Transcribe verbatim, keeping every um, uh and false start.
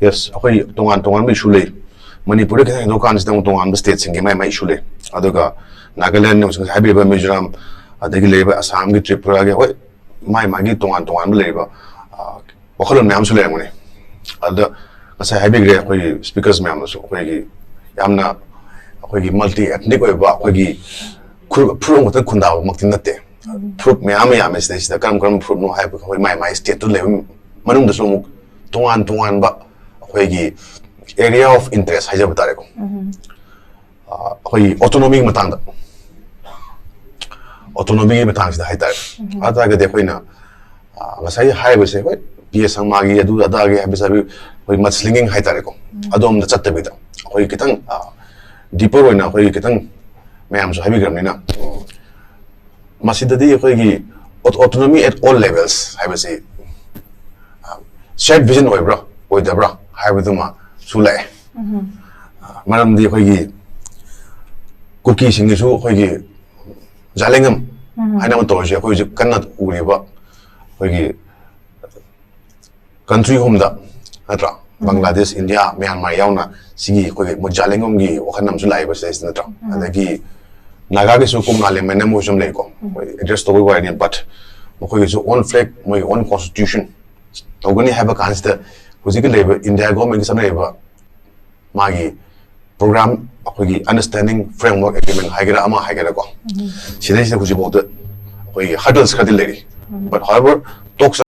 Yes, ꯑꯩꯈꯣꯏ ꯇꯣꯉꯥꯟ ꯇꯣꯉꯥꯟꯕ ꯏꯁꯨ ꯂꯩ꯫ ꯃꯅꯤꯄꯨꯔꯗ ꯈꯤꯇꯪ ꯍꯦꯟꯗꯣꯛꯑꯀꯥꯟꯁꯤꯗ ꯑꯃꯨꯛ ꯇꯣꯉꯥꯟꯕ ꯁ꯭ꯇꯦꯠꯁꯤꯡꯒꯤ ꯃꯥꯏ ꯃꯥꯏ ꯏꯁꯨ ꯂꯩ꯫ ꯑꯗꯨꯒ ꯅꯥꯒꯥꯂꯦꯟ, ꯉꯁꯥꯏ ꯍꯥꯏꯕꯤꯔꯤꯕ ꯃꯤꯖꯣꯔꯥꯝ, ꯑꯗꯒꯤ ꯂꯩꯔꯤꯕ ꯑꯁꯥꯝꯒꯤ, ꯇ꯭ꯔꯤꯄꯨꯔꯥꯒꯤ, ꯍꯣꯏ, ꯃꯥꯏ ꯃꯥꯒꯤ ꯇꯣꯉꯥꯟ ꯇꯣꯉꯥꯟꯕ ꯂꯩꯔꯤꯕ, ꯑ, ꯋꯥꯈꯜꯂꯣꯟ ꯃꯌꯥꯝꯁꯨ ꯂꯩꯔꯝꯒꯅꯤ꯫ ꯑꯗꯨꯗ ꯉꯁꯥꯏ ꯍꯥꯏꯕꯤꯈ꯭ꯔꯦ, ꯑꯩꯈꯣꯏꯒꯤ ꯁ꯭ꯄꯤꯀꯔꯁ ꯃꯌꯥꯝꯅꯁꯨ ꯑꯩꯈꯣꯏꯒꯤ ꯌꯥꯝꯅ ꯑꯩꯈꯣꯏꯒꯤ ꯃꯜꯇꯤ ꯑꯦꯊꯅꯤꯛ ꯑꯣꯏꯕ ꯑꯩꯈꯣꯏꯒꯤ ꯈꯨ-, ꯐꯨꯔꯨꯞ ꯑꯃꯈꯛꯇꯪ ꯈꯨꯟꯗꯥꯕꯃꯛꯇꯤ ꯅꯠꯇꯦ꯫ ꯐꯨꯔꯨꯞ ꯃꯌꯥꯝ ꯑꯃ ꯌꯥꯝꯃꯦ ꯁꯤꯗꯩꯁꯤꯗ꯫ ꯀꯔꯝ ꯀꯔꯝꯕ ꯐꯨꯔꯨꯞꯅꯣ ꯍꯥꯏꯕ ꯑꯩꯈꯣꯏ ꯃꯥꯏ ꯃꯥꯏ ꯁ꯭ꯇꯦꯠꯇꯨ ꯂꯩꯕ ꯃꯅꯨꯡꯗꯁꯨ ꯑꯃꯨꯛ ꯇꯣꯉꯥꯟ ꯇꯣꯉꯥꯟꯕ ꯑꯩꯈꯣꯏꯒꯤ ꯑꯦꯔꯤꯌꯥ ꯑꯣꯐ ꯏꯟꯇꯔꯦꯁ ꯍꯥꯏꯖꯕ ꯇꯥꯔꯦꯀꯣ꯫ ꯑ, ꯑꯩꯈꯣꯏꯒꯤ ꯑꯣꯇꯣꯅꯣꯃꯤꯒꯤ ꯃꯇꯥꯡꯗ, ꯑꯣꯇꯣꯅꯣꯃꯤꯒꯤ ꯃꯇꯥꯡꯁꯤꯗ ꯍꯥꯏꯇꯥꯔꯦ꯫ ꯑꯗꯨ ꯇꯥꯔꯒꯗꯤ ꯑꯩꯈꯣꯏꯅ, ꯑ, ꯉꯁꯥꯏ ꯍꯥꯏꯔꯤꯕꯁꯦ, ꯍꯣꯏ, ꯄꯤ ꯑꯦ ꯁꯪꯃꯥꯒꯤ ꯑꯗꯨ ꯑꯗꯥꯒꯤ ꯍꯥꯏꯕꯁꯦ ꯑꯩꯈꯣꯏ ꯃꯗꯁ꯭ꯂꯤꯡꯒꯤꯡ ꯍꯥꯏꯇꯥꯔꯦꯀꯣ꯫ ꯑꯗꯣꯝꯗ ꯆꯠꯇꯕꯤꯗ ꯑꯩꯈꯣꯏ ꯈꯤꯇꯪ, ꯑ, ꯗꯤꯄꯔ ꯑꯣꯏꯅ ꯑꯩꯈꯣꯏꯒꯤ ꯈꯤꯇꯪ ꯃꯌꯥꯝꯁꯨ ꯍꯥꯏꯕꯤꯈ꯭ꯔꯕꯅꯤꯅ, ꯃꯁꯤꯗꯗꯤ ꯑꯩꯈꯣꯏꯒꯤ autonomy at all levels ꯍꯥꯏꯕꯁꯤ shared vision ꯑꯣꯏꯕ꯭ꯔꯥ ꯑꯣꯏꯗꯕ꯭ꯔꯥ ꯍꯥꯏꯕꯗꯨꯃꯁꯨ ꯂꯥꯛꯑꯦ꯫ ꯃꯔꯝꯗꯤ ꯑꯩꯈꯣꯏꯒꯤ ꯀꯨꯀꯤꯁꯤꯡꯒꯤꯁꯨ ꯑꯩꯈꯣꯏꯒꯤ ꯖꯥꯂꯦꯡꯉꯝ ꯍꯥꯏꯅ ꯑꯃ ꯇꯧꯔꯤꯁꯦ, ꯑꯩꯈꯣꯏ ꯍꯧꯖꯤꯛ ꯀꯟꯅ ꯎꯔꯤꯕ ꯑꯩꯈꯣꯏꯒꯤ ꯀꯟꯇ꯭ꯔꯤ ꯑꯍꯨꯝꯗ, ꯅꯠꯇ꯭ꯔꯥ? ꯕꯪꯒ꯭ꯂꯥꯗꯦꯁ, ꯏꯟꯗꯤꯌꯥ, ꯃ꯭ꯌꯥꯟꯃꯥꯔ ꯌꯥꯎꯅ ꯁꯤꯒꯤ ꯑꯩꯈꯣꯏꯒꯤ ꯃꯣꯏ ꯖꯥꯂꯦꯡꯉꯝꯒꯤ ꯋꯥꯈꯜ ꯑꯃꯁꯨ ꯂꯥꯛꯏꯕ ꯁꯤꯗꯩꯁꯤꯗ, ꯅꯠꯇ꯭ꯔꯥ? ꯑꯗꯒꯤ ꯅꯥꯒꯥꯒꯤꯁꯨ ꯀꯣꯝꯂꯥ ꯂꯦꯃꯦꯟ ꯑꯃ ꯁꯨꯝ ꯂꯩꯀꯣ, ꯑꯩꯈꯣꯏ ꯑꯦꯗ꯭ꯔꯦꯁ ꯇꯧꯕꯒꯤ ꯋꯥꯔꯤꯅꯤ, but ꯃꯈꯣꯏꯒꯤꯁꯨ own flag, ꯃꯣꯏꯒꯤ own constitution ꯇꯧꯒꯅꯤ ꯍꯥꯏꯕ ꯀꯥꯟꯁꯤꯗ ꯍꯧꯖꯤꯛꯀꯤ ꯂꯩꯔꯤꯕ ꯏꯟꯗꯤꯌꯥ ꯒꯣꯔꯃꯦꯟꯒꯤ ꯆꯠꯅꯔꯤꯕ ꯃꯥꯒꯤ ꯄ꯭ꯔꯣꯒ꯭ꯔꯥꯝ, ꯑꯩꯈꯣꯏꯒꯤ understanding framework agreement ꯍꯥꯏꯒꯦꯔꯥ ꯑꯃ ꯍꯥꯏꯒꯦꯔꯥꯀꯣ, ꯁꯤꯗꯩꯁꯤꯗ ꯍꯧꯖꯤꯛꯐꯥꯎꯗ ꯑꯩꯈꯣꯏꯒꯤ hurdles ꯈꯔꯗꯤ ꯂꯩꯔꯤ꯫ But however, talks